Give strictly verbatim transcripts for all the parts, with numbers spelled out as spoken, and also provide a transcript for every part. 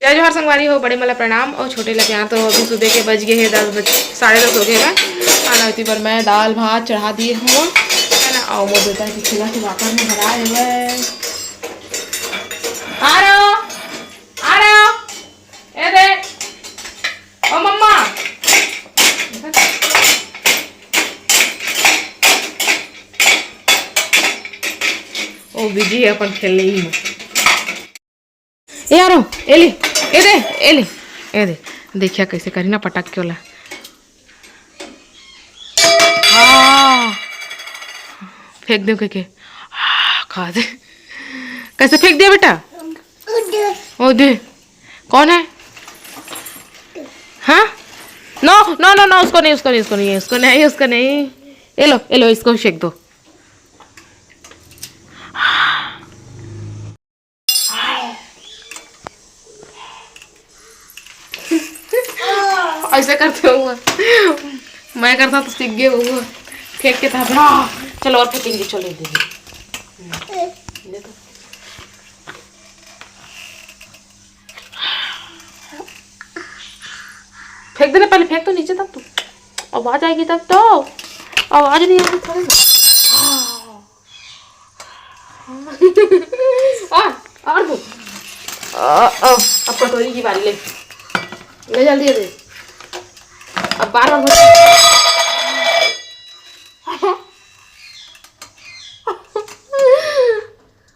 जय जोहार संगवारी हो, बड़े मन ला प्रणाम और छोटे ला प्यार। तो अभी सुबह के बज गए हैं दस बज, साढ़े दस हो गए हैं। खाना होती पर मैं दाल भात चढ़ा दिए हूँ, है ना। और वो बेटा के खिला के वाकर में भरा है। आ रहा, आ रहा, ए दे, ओ मम्मा। ओ बिजी है अपन खेलने ही में। ए आ रहा, ए ले, ए दे, ए ले, ए दे। देखिया कैसे करी ना पटक के ओला। हाँ। फेंक दे कह के। हाँ, खा दे। कैसे फेंक दिया बेटा? ओ दे। कौन है? हाँ? नो, नो, नो, नो, उसको नहीं, उसको नहीं, उसको नहीं, उसको नहीं, उसको नहीं। ये लो, ये लो, इसको भी फेंक दो। ऐसे करते हुआ मैं करता तो सीख गए हुआ। फेंक के था बड़ा। चलो और फेंकेंगे, चलो दे। दे दो। फेंक देना पहले, फेंक तो नीचे तब तू। आवाज आएगी तब तो। आवाज नहीं आएगी थोड़ी ना। आ, और दो। आ, आ, अब कटोरी की बारी ले। ले जल्दी दे। अब बार बार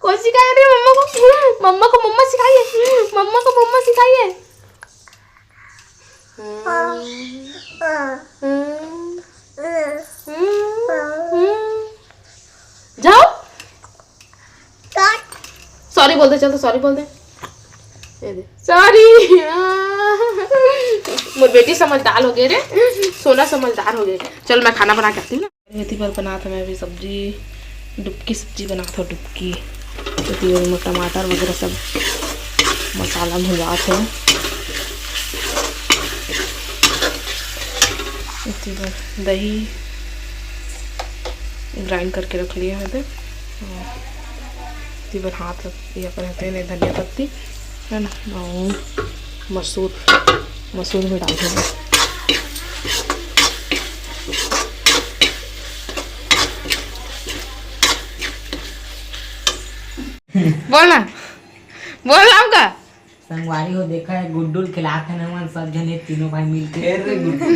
कौन सिखाया रे मम्मा को? मम्मा को मम्मा सिखाइए, मम्मा को मम्मा सिखाइए। जाओ, सॉरी बोल दे, चल तो सॉरी बोल दे। ये दे सॉरी। मोर बेटी समझदार हो गई रे, सोना समझदार हो गई। चल मैं खाना बना के आती हूँ ना। एती बर बनात हवं मैं अभी सब्जी, डुबकी सब्जी बनात हवं, डुबकी। एती बर मैं टमाटर वगैरह सब मसाला भुंजात हवं। एती बर दही ग्राइंड करके रख लिया है। एती बर हाथ लग, ये अपन होते हैं धनिया पत्ती, है ना, और मसूर, मसूर भी डाल देंगे। बोल ना, बोल ना हमका। संगवारी हो, देखा है, गुड्डू ल खिलात है ना, मन सब जने तीनों भाई मिलके। फिर रे गुड्डू।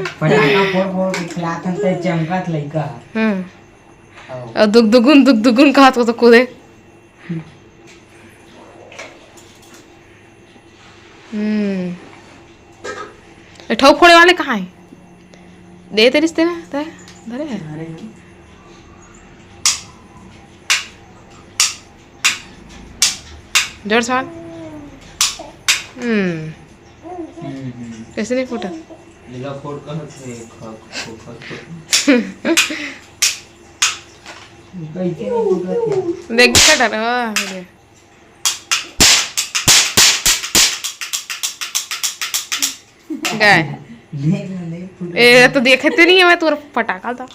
फटाका फोड़ फोड़ के खिलात है, ते चमकत लइका है। हम्म। आओ। और दुग दुगुन, दुग दुगुन कहत हो तो कूदे। हम्म। ए, ठौ फोड़े वाले कहाँ है? दे तेरी से ना, ते धरे है। अरे। जोर से मार। हम्म। हम्म, हम्म। कैसे नहीं फूटा? लीला फोड़ कहत है, खा, खो, खा, खो। कैसे नहीं फूटा थे? देख, दिखा डर, हाँ, हो गया। गाय। नहीं, नहीं, नहीं फूटा। ए, तो देखते नहीं है, मैं तोर फटाका था।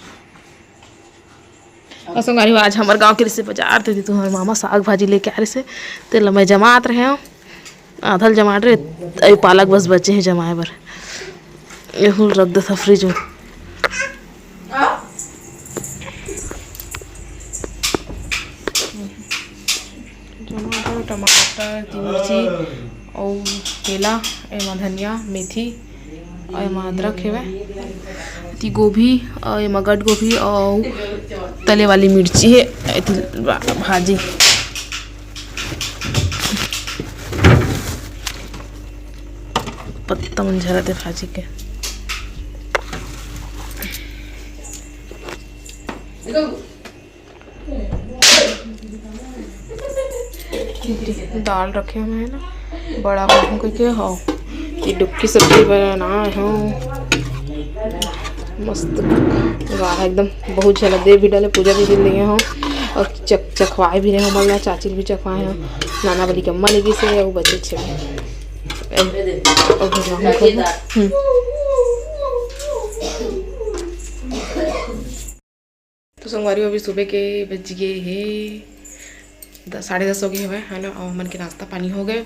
और संगवारी हो, आज हमर गांव के रिसे बाजार थे, तो हमर मामा साग भाजी लेके आ रिसे, तेला मैं जमात रहे हूँ, आधल जमात रहे, अभी पालक बस बचे हैं जमाए बर, एहू रख देता फ्रिज में। जमात रहे टमाटर, मिर्ची और केला, एमा धनिया, मेथी, अउ एमा अदरक हेवय, एती गोभी, अउ एमा गट गोभी, अउ तले वाली मिर्ची हे, एती भा-, भाजी, पत्ता मन झरत हे भाजी के। दाल रखे हुए हैं ना, बड़ा कहूँ कह के हो कि डुबकी सब्जी बनाए हो। मस्त गाढ़ा एकदम, बहुत झलक दे भी डाले, पूजा दीदी लिए हो और चख चखवाए भी रहे हो, मतलब चाची भी चखवाए हो, नाना वाली के अम्मा लेगी से वो बचे छे। ए, और भगवान को, हम्म। तो संगवारी हो, अभी सुबह के बज गए हे द-, साढ़े दस हो गए हवे, है ना, और हमन के नाश्ता पानी हो गए।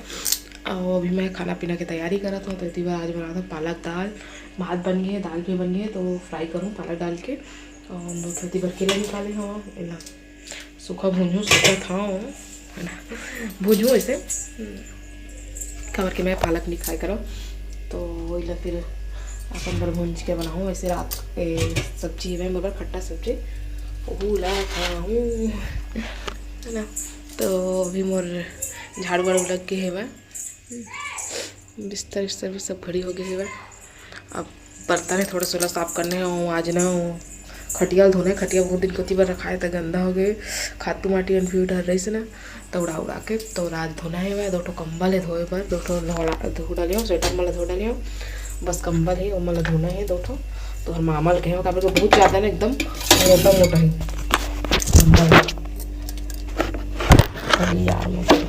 अउ अभी मैं खाना पीना के तैयारी करत हूँ, तो एती बर आज बनात हूँ पालक दाल। भात बन गे हे, दाल भी बन गे हे, तो फ्राई करूँ पालक डाल के। अउ दो ठो एती बर केला निकाले हूँ, एला सूखा भूंजू सोचत हूँ, है ना, भूंजू ऐसे, हम्म, काबर के मैं पालक नहीं खाए करव, तो वही ला फिर अपन बर भूंज के बनाऊँ। ऐसे रात के सब्जी है मोर बर खट्टा सब्जी, ओहू ला खाऊँ, है ना। तो अभी मोर झाड़ू वाड़ू लग के हेवय, बिस्तर बिस्तर भी सब खड़ी हो गए हेवय। अब बर्तन है थोड़ा सा साफ करने हो, आज ना हो खटिया ल धोना है। खटिया बहुत दिन कोती बर रखाए त गंदा हो गए, खातू माटी अन फिर डर रहीस ना, तो उड़ा उड़ा के तो आज धोना है। दो ठो कंबल है धोए बर, दो ठो धो डाले हो, स्वेटर मन ला धो डाले हो, बस कंबल है ओमन ला धोना है दो ठो। तो हर मामा ल कहे हो, काबर के बहुत ज़्यादा ना एकदम मोटा मोटा है कंबल। अरे यार, मोटा है।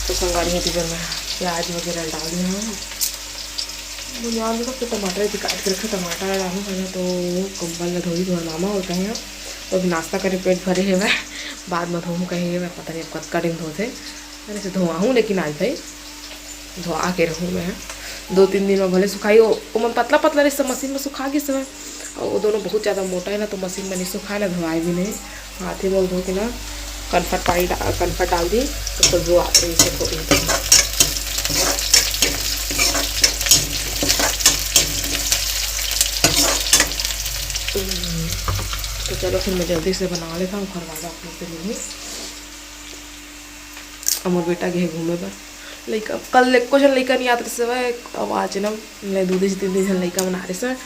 तो संगवारी हो, एती बर मैं प्याज वगैरह डाल दी हूँ। बुनियाद में सबसे टमाटर भी काट के रखे, टमाटर डालूँ है ना, तो कंबल ला धोई धोए मामा होता है। तो अभी नाश्ता करे पेट भरे हेवय, बाद में धोऊँ कहे हेवय, पता नहीं अब कतका दिन धोथे। अरे से धोआहूँ, लेकिन आज भाई धोआ के रहूँ मैं। दो तीन दिन में भले सुखाई, ओ, ओमन पतला पतला रहिस, मशीन में सुखा गिस हवय। अउ वो दोनों बहुत ज़्यादा मोटा है ना, तो मशीन में नहीं सुखाए ना, धोआए भी नहीं। हाथे में धो के ना कम्फर्ट पानी डा-, कम्फर्ट डाल दी, तो फिर वो आते हैं, इसे धो दी। तो चलो, फिर मैं जल्दी से बना लेता हूँ, घर वाला अपने से नहीं। अब मोर बेटा गे हे घूमे बर, लइका, कल एको झन लइका नहीं आत रहिस हवय, अब आज ना मैं दू दिन से तीन दिन झन लइका मन आ रहिस हवय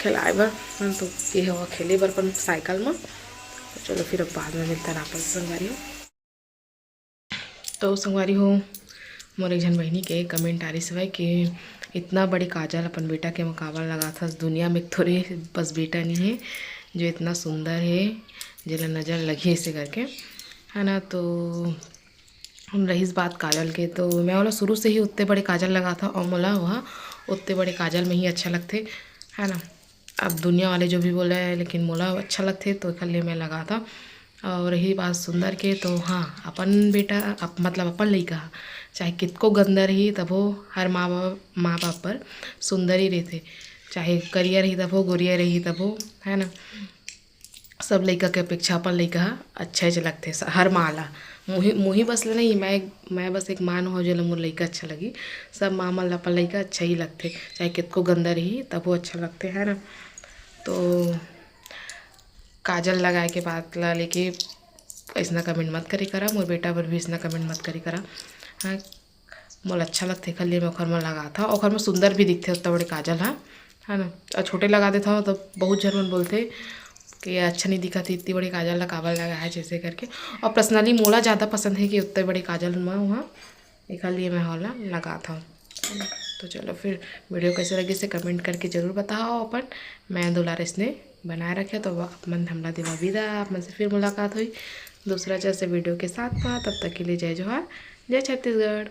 खेलाए बर, हम तो गे हवा खेले बर अपन साइकिल म। तो चलो, फिर अब बाद में मिलता ना अपन संगवारी हो। तो संगवारी हो, मोर एक झन बहिनी के कमेंट आ रहिस हवय कि इतना बड़े काजल अपन बेटा के म काबर लगाथस, दुनिया में एक थोरे बस बेटा नहीं है जो इतना सुंदर है, जेला नजर लगी ऐसे करके, है ना। तो हम रहीस बात काजल के, तो मैं ओला शुरू से ही उत्ते बड़े काजल लगाथव अउ मोला वह उत्ते बड़े काजल में ही अच्छा लगथे, है ना। अब दुनिया वाले जो भी बोले, लेकिन मोला अच्छा लगथे, तो एखर लिए मैं लगाथव। अउ रही बात सुंदर के, तो हाँ, अपन बेटा, अप-, मतलब अपन लइका ह, चाहे कितको गंदा रही, तभो हर माँ बाप, माँ बाप बर सुंदर ही रहिथे। चाहे करिया रही तभो, गोरिया रही तभो, है ना। सब लइका के अपेक्षा अपन लइका ह अच्छा ही लगथे, स-, हर माँ ला। मुही, मुही बस ले नहीं, मैं, मैं बस एक माँ नोहव, जेला मोर लइका अच्छा लगी। सब माँ मन ला अपन लइका अच्छा ही लगथे, चाहे कितको गंदा रही, तभो अच्छा लगथे, है ना। तो काजल लगाए के बात ला लेके अइसना कमेंट मत करे करा, मोर बेटा बर भी अइसना कमेंट मत करे करा। हाँ, मोला अच्छा लगथे, एखर लिए मैं ओखर मन लगाथव, ओखर मन सुंदर भी दिखथे उत्ता बड़े काजल ह, है ना। अउ छोटे लगा देथव, तो बहुत झन मन बोलथे कि अच्छा नहीं दिखत हे, इतनी बड़े काजल ला काबर लगा है, जैसे करके। अउ personally मोला ज़्यादा पसंद है कि उत्ते बड़े काजल म वहाँ, एखर लिए मैं ओला लगाथव। तो चलो फिर, वीडियो कैसे लगी, इसे कमेंट करके ज़रूर बताओ अपन। मैं दुलार इसने बनाए रखे, तो आप मन हमला देवा विदा, आप मन से फिर मुलाकात हुई दूसरा जैसे वीडियो के साथ में। तब तक के लिए जय जोहार, जय छत्तीसगढ़।